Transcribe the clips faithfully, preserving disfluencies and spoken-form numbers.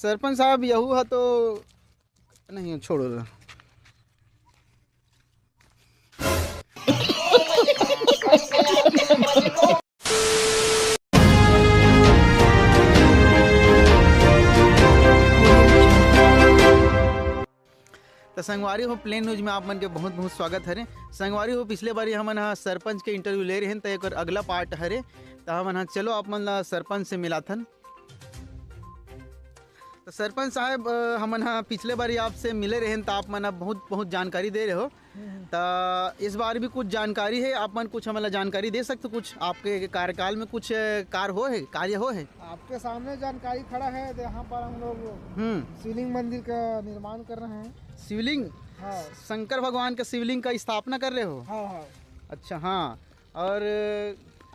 सरपंच साहब, यहू ह तो नहीं, छोड़ो ला। त संगवारी हो, प्लेन न्यूज में आप मन के बहुत बहुत स्वागत हरे। संगवारी हो, पिछले बारी हमन ह सरपंच के इंटरव्यू ले रहेन, त एकर अगला पार्ट हरे। त हमन ह चलो आप मन ला सरपंच से मिलाथन। त सरपंच साहब, अ, हमन ह पिछले बारी आपसे मिले रहेन, त आप मन ह बहुत बहुत जानकारी दे रहे हो। त इस बार भी कुछ जानकारी है, आप मन कुछ हमन ला जानकारी दे सकते हो? कुछ आपके कार्यकाल में कुछ, अ, कार्य हो है, कार्य हो है? आपके सामने जानकारी खड़ा है, यहाँ पर हम लोग हम्म। शिवलिंग मंदिर का निर्माण कर रहे हैं। शिवलिंग? हाँ। शंकर भगवान का शिवलिंग का स्थापना कर रहे हो? हाँ, हाँ। अच्छा, हाँ। और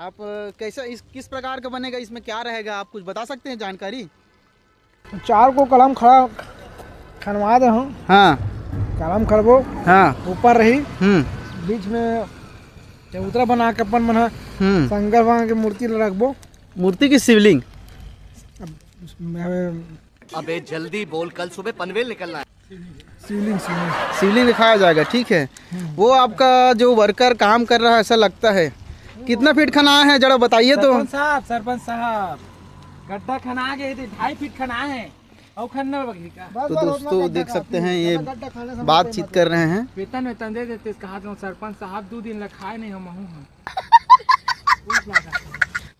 आप कैसा, इस, किस प्रकार का बनेगा, इसमें क्या रहेगा, आप कुछ बता सकते हैं जानकारी? चार को कलम खड़ा खनवा दे हूँ। हाँ। कलम खड़बो। हाँ। ऊपर रही। हम्म। बीच में चबूतरा बना के अपन मन ह हम्म। शंकर भगवान के मूर्ति ल रखबो। मूर्ति की शिवलिंग? अब मैं अबे जल्दी बोल, कल सुबह पनवेल निकलना है। शिवलिंग, शिवलिंग। शिवलिंग दिखाया जाएगा, ठीक है। हम्म। वो आपका जो वर्कर काम कर रहा है, ऐसा लगता है। कितना फीट खना है, जरा बताइए तो। सरपंच साहब, सरपंच साहब, गड्ढा खना गए थे, ढाई फीट खना है। अउ खन्ना बगही का। बस, तो बस, दोस्तों, उतना देख गड्ढा सकते काफी हैं, है, ये ज्यादा गड्ढा खाने से बातचीत मतलब कर रहे हैं। वेतन, वेतन दे देते, कहा था सरपंच साहब, दू दिन ला खाए नहीं हम, हूँ हम।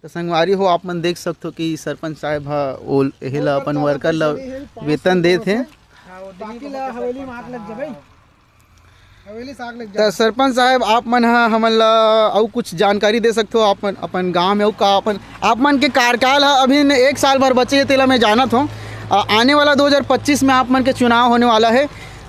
तो संगवारी हो, आप मन देख सकते हो कि सरपंच साहब ह, ओ, एहे ला, अपन वर्कर ला वेतन देत हे। हाँ, वो दिल्ली बाकी ला हवेली में आग लग जाबे। हवेली से आग लग त जाबे। सरपंच साहब, आप मन ह हमन ला अउ कुछ जानकारी दे सकते हो? आप मन, अपन गांव में अउ का, अपन, आप मन के कार्यकाल ह अभी एक साल भर बचे हे, तेला मैं जानत हूँ। अ, आने वाला दो हज़ार पच्चीस में आप मन के चुनाव होने वाला है,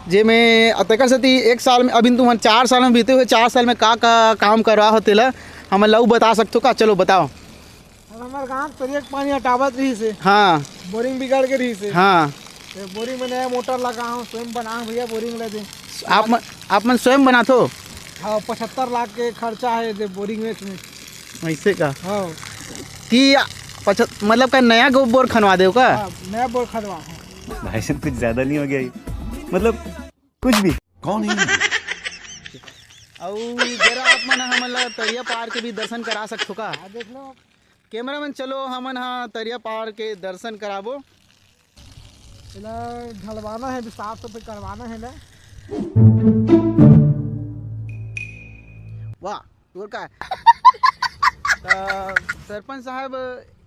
जेमे तेकर सेती एक साल में, अभी तुमन चार साल में बीते हुए, चार साल में का का काम करवा हो, तेला हमन ला अउ बता सकते हो का? चलो बताओ। अब हमारे गांव तरिया के पानी हटावत रही से। हाँ। बोरिंग बिगड़ के रही से। हाँ। तो बोरिंग में नया मोटर लगा हूँ, स्वयं बना हूँ भैया, बोरिंग ले दे। आप मन, आप मन स्वयं बनाथो? हाँ, पचहत्तर लाख के खर्चा है दे बोरिंग में इसमें। ऐसे का? हाँ। कि पचहत-, मतलब का नया गो बोर खनवा दे का? हाँ, नया बोर खनवा हूँ। भाई साहब, कुछ ज्यादा नहीं हो गया ये? मतलब, कुछ भी। कौन है ये? अउ जरा आप मन हमन ला तरिया पार के भी दर्शन करा सकथो का? हाँ, देख लो। कैमरामैन, चलो हमन हा तरिया पार के दर्शन कराबो। एला ढलवाना है, अभी साफ सफाई करवाना है ना। वाह, तोर का? त सरपंच साहब,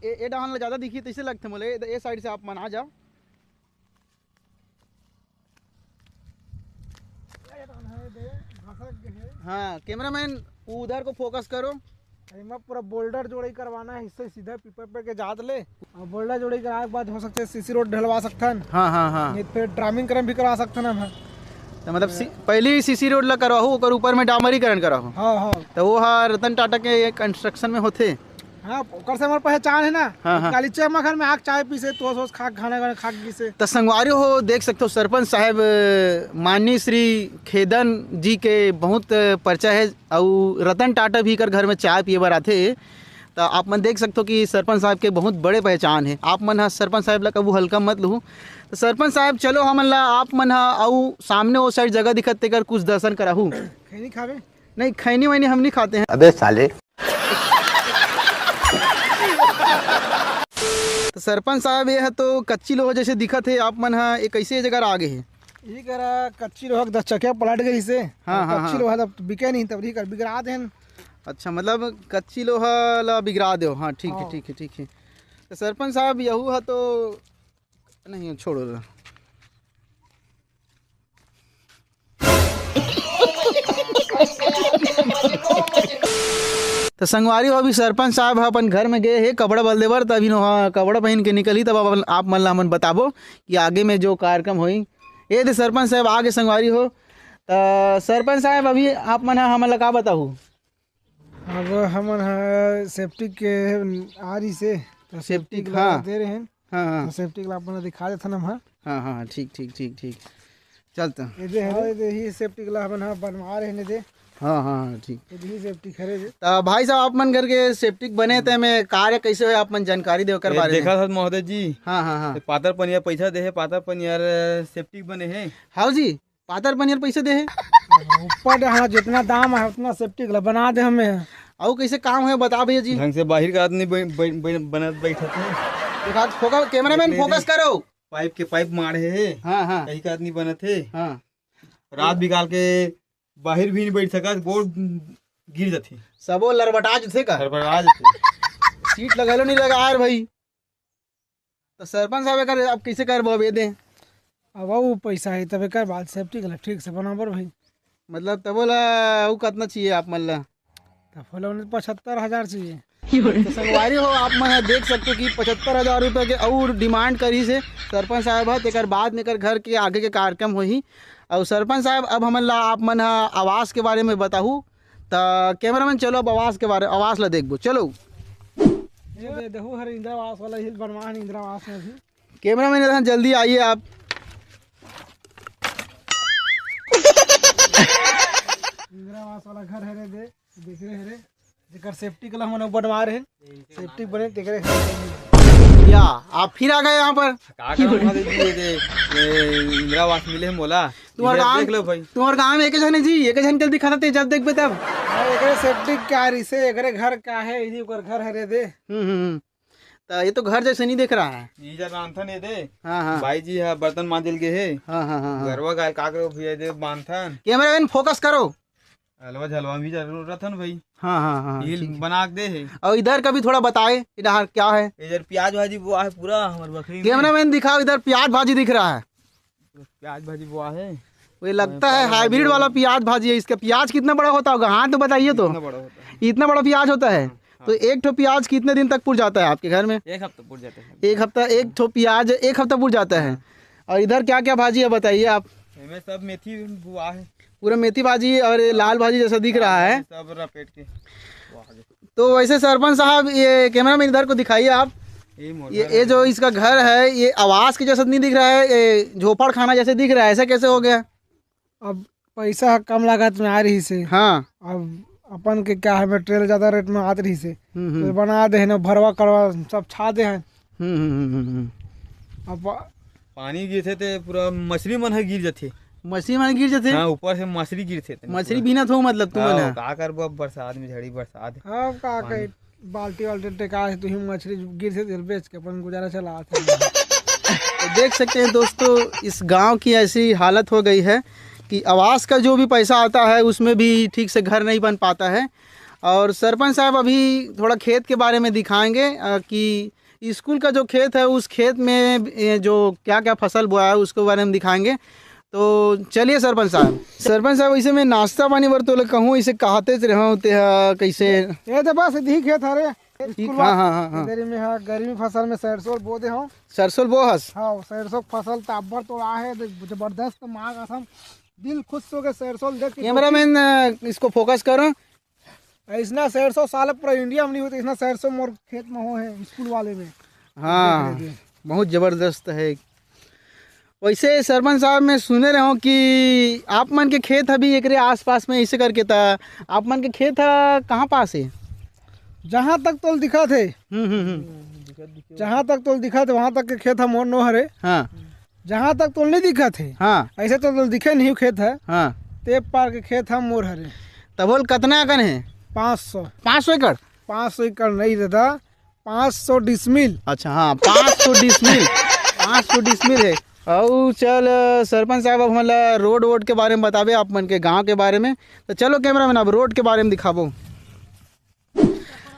ए, ए डहान ला ज्यादा दिखी तइसे लगथे मोला। ए, ए साइड से आप मन आ जाओ। हाँ, कैमरामैन, उधर को फोकस करो। एमा पूरा बोल्डर जोड़ई करवाना है, इससे सीधा पीपर पे के जात ले। और बोल्डर जोड़ई कराए के बाद हो सकता है सीसी रोड ढलवा सकथन। हाँ, हाँ, हाँ। नहीं तो फिर ड्रामिंग करम भी करवा सकथन हम। तो मतलब सी-, पहले ही सीसी रोड ला करवाहू, ओकर ऊपर में डामरीकरण कराहू। हाँ, हाँ। तो वो हा रतन टाटा के कंस्ट्रक्शन में होथे। हाँ, ओकर से हमर पहचान है ना। हाँ, हाँ। काली चेमा घर में आके चाय पीसे, तोस ओस खा के, खाना वाना खा के गिसे। त संगवारी हो, देख सकते हो सरपंच साहब, माननीय श्री खेदन जी के बहुत परिचय है, अउ रतन टाटा भी कर घर में चाय पिए बर आथे। त आप मन देख सकते हो कि सरपंच साहब के बहुत बड़े पहचान है। आप मन ह सरपंच साहब ला कभू हल्का मत लूहू। त सरपंच साहब, चलो हमन ला आप मन ह अउ सामने वो साइड जगह दिखत तेकर कुछ दर्शन कराहू। खैनी खाबे? नहीं, खैनी वैनी हम नहीं खाते हैं। अबे साले। तो सरपंच साहब, ये है तो कच्ची लोहा जैसे दिखत है, आप मन हा, ये कैसे ये जगह आ गए है? ये करा कच्ची लोहा के दस चकिया पलट गई से। हाँ, हाँ, कच्ची हाँ। लोहा तब बिके नहीं, तब रही कर बिगड़ा देन। अच्छा, मतलब कच्ची लोहा ला बिगड़ा दो। हाँ, ठीक है, हाँ। ठीक है, ठीक है। तो सरपंच साहब, यहू है तो नहीं, छोड़ो ला। तो संगवारी हो, अभी सरपंच साहब ह अपन घर में गए हे कपड़ा बदले बर, तभी नो, हाँ, कपड़ा पहन के निकली, तब अपन, आप मन ला हमन बताबो कि आगे में जो कार्यक्रम होई। ए दे सरपंच साहब आगे संगवारी हो। त सरपंच साहब, अभी आप मन ह हमन ला का बताहू? अब हमन ह सेप्टिक के आ रही से, तो सेप्टिक, सेप्टिक ला हाँ। दे रहे हैं। हाँ, हाँ। तो सेप्टिक ला अपन दिखा देथन हम, हाँ। हाँ, हाँ, ठीक, ठीक, ठीक, ठीक। चल त। ये दे हरे, ये दे ही सेप्टिक ला हमन ह बनवा रहे ने दे। हाँ, हाँ, हाँ, ठीक। खुद ही सेप्टिक हरे जे। त भाई साहब, आप मन घर के सेप्टिक बने, ते में कार्य कैसे होय, आप मन जानकारी दे ओकर ए, बारे में। देखा था महोदय जी, हाँ, हाँ, हाँ। ए, पातर पनियर पैसा दे हे, पातर पनियर, ए, सेप्टिक बने हे। हाँ जी, पातर पनियर पैसा दे हे। ऊपर, हाँ, जितना दाम है उतना सेप्टिक ला बना दे हमें। अउ कैसे काम है, बता भैया जी। ढंग से बाहर का आदमी बै-, बै-, बै-, बनत बैठत हे। देखा, फोकस, कैमरामैन इतने फोकस दिन करो। पाइप के पाइप माढ़े हे। हाँ, हाँ। कहीं का आदमी बनत हे। हाँ। रात बिकाल के बाहर भी नहीं बैठ सकत, गोड़ गिर जाथे। सबो लरबटा जथे का? लरबटा जथे। सीट लगलो नहीं लगा यार भाई। तो सरपंच साहब, एकर अब कैसे करबो, अब ये दे? अब वो पैसा है, तब एकर बाद सेप्टिक ला ठीक से बनाबर भाई। मतलब, तब ओला अउ कतना चाहिए आप मन ला? तब ओला उन्हें पचहत्तर हजार चाहिए। तो संगवारी हो, आप मन ह देख सकते हो कि पचहत्तर हजार रुपये के अउ डिमांड करिस हे सरपंच साहब ह। तेकर बाद में एकर घर के आगे के कार्यक्रम होही। अउ सरपंच साहब, अब हमन ला आप मन ह आवास के बारे में बताहू। त कैमरामैन, चलो अब आवास के बारे, आवास ला देखबो, चलो। ये दे, देखो, हर इंदिरा आवास वाला हिल बनवा है, इंदिरा आवास में भी। कैमरामैन, इधर जल्दी आइए आप। इंदिरा आवास वाला घर है रे दे, देख रहे हैं रे, जेकर सेप्टिक ला हमन बनवा रहे हैं, सेप्टिक बने तेकरे घर। या, आप फिर आ गए यहाँ पर। का करम भाई जी, ये दे, ये इंदिरा आवास मिले हे मोला। तुम्हारे इधर गांव, देख लो भाई। तुम्हारे गांव में एक जन है जी, एक जन के दिखाते जब देखबे तब। हाँ, एकरे सेप्टिक क्या रिसे, एकरे घर क्या है, इही ओकर घर है रे दे। हम्म, हम्म, हम्म। तो ये तो घर जैसे नहीं दिख रहा है। ये जब रांधन ये दे। हाँ, हाँ। भाई जी, हाँ, बर्तन मांजल के है। हाँ, हाँ, हाँ, हाँ। गरवा गाय का करो भैया, दे बांधन। कैमरामैन फोकस करो। हलवा झलवा भी जरूर रथन भाई। हाँ, हाँ, हाँ, हील ठीक है। बना के दे है। और इधर का भी थोड़ा बताए, इधर क्या है? इधर प्याज भाजी बोआ है पूरा हमारे बकरी में। कैमरामैन दिखाओ, इधर प्याज भाजी दिख रहा है। प्याज भाजी बोआ है। वो लगता है हाइब्रिड वाला प्याज भाजी है। इसका प्याज कितना बड़ा होता होगा? हाँ, तो बताइए तो। इतना बड़ा होता है। इतना बड़ा प्याज होता है? हाँ। तो एक ठो प्याज कितने दिन तक पुर जाता है आपके घर में? एक हफ्ता पुर जाता है। एक हफ्ता, एक ठो प्याज एक हफ्ता पुर जाता है। हाँ। और इधर क्या क्या भाजी है, बताइए आप। इनमें सब मेथी बुआ है। पूरा मेथी भाजी और ये लाल भाजी जैसा दिख रहा है। सब रपेट के। तो वैसे सरपंच साहब, ये कैमरामैन इधर को दिखाइए आप। ये मोर ये, घर ये है। जो इसका घर है, ये आवास के जैसा नहीं दिख रहा है, ये झोपड़ खाना जैसे दिख रहा है, ऐसा कैसे हो गया? अब पैसा कम लागत में आ रही से। हाँ। अब अपन के क्या है, मटेरियल ज्यादा रेट में आत रही से, हम्म, हम्म। तो बना दे है ना, भरवा करवा सब छा दे है। हम्म, हम्म, हम्म, हम्म, हम्म। अब पानी गिरथे ते पूरा मछली मन ह गिर जथे। मछली मन गिर जथे? हाँ, ऊपर से मछली गिरथे ते मछली पूरा। बिनत हो मतलब तुमन हाँ, ह? का करबो, अब बरसात में, झड़ी बरसात है। अब का पानी। कही, बाल्टी वाल्टी टेका है, तो ही मछली गिरथे, तेल बेच के अपन गुजारा चलात है। तो देख सकते हैं दोस्तों, इस गांव की ऐसी हालत हो गई है कि आवास का जो भी पैसा आता है, उसमें भी ठीक से घर नहीं बन पाता है। और सरपंच साहब अभी थोड़ा खेत के बारे में दिखाएंगे, अ, कि स्कूल का जो खेत है, उस खेत में, ए, जो क्या-क्या फसल बोआ है, उसके बारे में दिखाएंगे। तो चलिए सरपंच साहब, सरपंच साहब, इसे मैं नाश्ता पानी बर तोला कहूँ, इसे कहते रहूँ, ते ह, कैसे? ये तो बस इही खेत हरे, ठीक, स्कूल हाँ, वा-, हाँ, हाँ, हाँ। इधर में, हाँ, गर्मी फसल में सरसों बो दे हूँ। सरसों बो हस? हाँ, सरसों फसल तो अब्बड़ तो आ है, जबरदस्त माँ कसम, दिल खुश हो गए सरसों देख के। कैमरामैन, अ, इसको फोकस करो। ऐसना सरसों साल पूरा इंडिया में नहीं होता, ऐसना सरसों मोर खेत में हो है, स्कूल वाले में। हाँ, देख रहे थे। बहुत जबरदस्त है। वैसे सरपंच साहब, मैं सुने रहे हूँ कि आप मन के खेत अभी एकरे आसपास में ऐसे करके था, आप मन के खेत ह कहाँ पास है? जहाँ तक तोल दिखत है, हम्म, हम्म, हम्म। जहाँ तक तोल दिखत है, वहाँ तक के खेत ह मोर नो हरे। हाँ। जहाँ तक तोल नहीं दिखत है, हाँ। ऐसे तो तोल दिखे नहीं खेत है। हाँ। ते पार के खेत ह मोर हरे। तब बोल, कितना अकन है? पाँच सौ। पाँच सौ एकड़? पाँच सौ एकड़ नहीं दादा, पाँच सौ डिसमिल। अच्छा, हाँ, पाँच सौ डिसमिल, पाँच सौ डिसमिल है। अउ चल, सरपंच साहब, अब हमला रोड वोड के बारे में बताबे, आप मन के गांव के बारे में। तो चलो कैमरामैन, अब रोड के बारे में दिखाबो।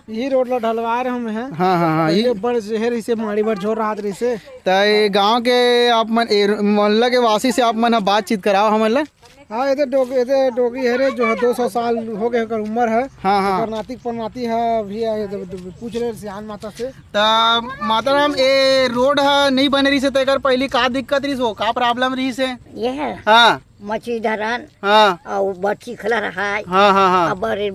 यही रोड ला ढलवा रहे हम हैं। हाँ, हाँ, हाँ, पहले ये बड़ शहर इसे माड़ी बड़ झोर राहत रहिसे। त ये गांव के आप मन, ए, मोहल्ला के वासी से आप मन ह बातचीत कराओ हमन ला। हाँ, ये तो डोग-, ये तो डोगी है रे, जो दो सौ साल हो गए, ओकर उम्र है। हाँ, हाँ। ओकर नाती परनाती है, अभी आए, जब, जब पूछ रहे सियान माता से। त माता राम, ए रोड ह नहीं बने रहिसे, त एकर पहली का दिक्कत रहिस, वो का प्रॉब्लम रहिसे? ये है। हाँ। मछली धरन हाँ अउ बरची खला रहाय। हाँ हाँ हाँ। अब अरे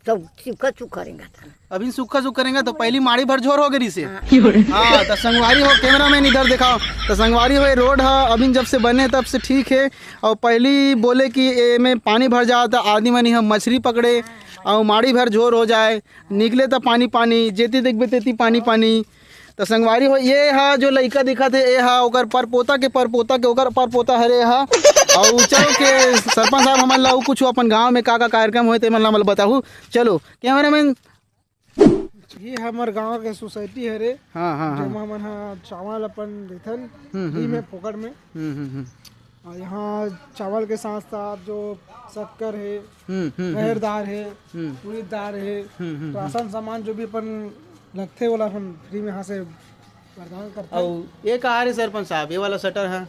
सब सुखा सुखा रेंगा था। अभी सुखा सुखा रेंगा तो पहली माड़ी भर झोर हो गई से। हाँ। हाँ, तो संगवारी हो, कैमरामैन इधर दिखाओ। तो संगवारी हो, ये रोड है अभी जब से बने तब से ठीक है। और पहली बोले कि एमे पानी भर जाता, आदमी मन यहाँ मछली पकड़े और माड़ी भर झोर हो जाए, निकले तो पानी पानी, जेती देखबे तेती पानी पानी। तो संगवारी हो, ये हा जो लइका दिखत हे, ये हा ओकर परपोता के परपोता के ओकर परपोता हरे हा। और चलो के सरपंच साहब, हमन ला अउ कुछ अपन गांव में का का कार्यक्रम होए ते मन ला हमन ला बताहू। चलो कैमरामैन। ये हमर गांव के सोसाइटी हरे, हाँ हाँ हाँ। जेमा हमन ह चावल अपन देथन हम्म, फ्री में, फोकट में। हम्म हम्म हम्म और यहाँ चावल के साथ साथ जो शक्कर है, हम्म हम्म रहर दार है, हम्म। उड़द दार है, हम्म, हम्म, राशन सामान जो भी अपन लगथे, ओला अपन फ्री में यहाँ से प्रदान करते हैं। और ये कहा रे सरपंच साहब, ये वाला शटर है?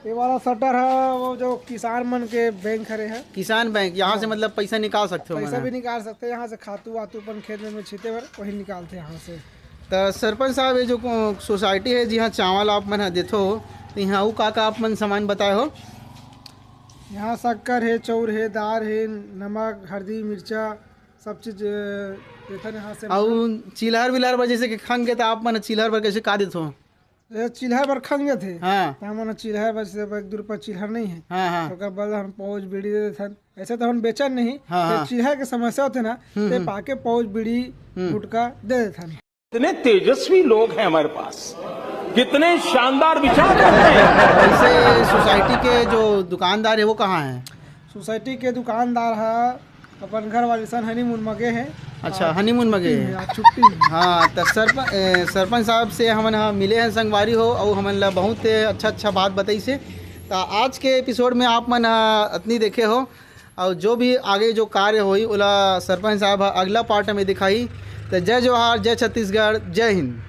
ये वाला शटर है, वो जो किसान मन के बैंक हरे है, किसान बैंक, यहाँ से मतलब पैसा निकाल सकते हो पैसा मन? भी निकाल सकते हैं यहाँ से, खातू वातू अपन खेत में छीते बर वही निकालते हैं यहाँ से। तो सरपंच साहब, ये जो को- सोसाइटी है, जिहाँ चावल आप मन ह देथो, तो यहाँ अउ का का आप मन सामान बताए हो? यहाँ शक्कर है, चाउर है, दार है, नमक, हल्दी, मिर्चा, सब चीज अ, देथन यहाँ से। और चिल्हर विलहर बर, जैसे कि खंग के, तो आप मन चिल्हर बर कैसे का देथो? ये चिल्हर बर खंग थे। हाँ तो हमन चिल्हर बर से एक दो रुपया चिल्हर नहीं है, हाँ हाँ। ओकर बाद हम पाउच बीड़ी दे देथन। ऐसे तो हम बेचन नहीं, हाँ, तो हाँ। चिल्हर के समस्या होते ना, हम्म, तो हम्म। पाके पाउच बीड़ी हम्म। गुटखा दे देथन। इतने तेजस्वी लोग हैं हमारे पास, कितने शानदार विचार रखते हैं। वैसे सोसाइटी के जो दुकानदार है, वो कहाँ है? सोसाइटी के दुकानदार है अपन घर वाली सन हनीमून में गए हैं। अच्छा, हनीमून में गए हैं। आज छुट्टी है। हाँ, तो सरपंच, ए, सरपंच साहब से हमन ह मिले हैं संगवारी हो, और हमन ला बहुत अच्छा अच्छा बात बताइस हे। तो आज के एपिसोड में आप मन ह अतनी देखे हो, और जो भी आगे जो कार्य होई, ओला सरपंच साहब ह अगला पार्ट में दिखाई। तो जय जोहार, जय छत्तीसगढ़, जय हिंद।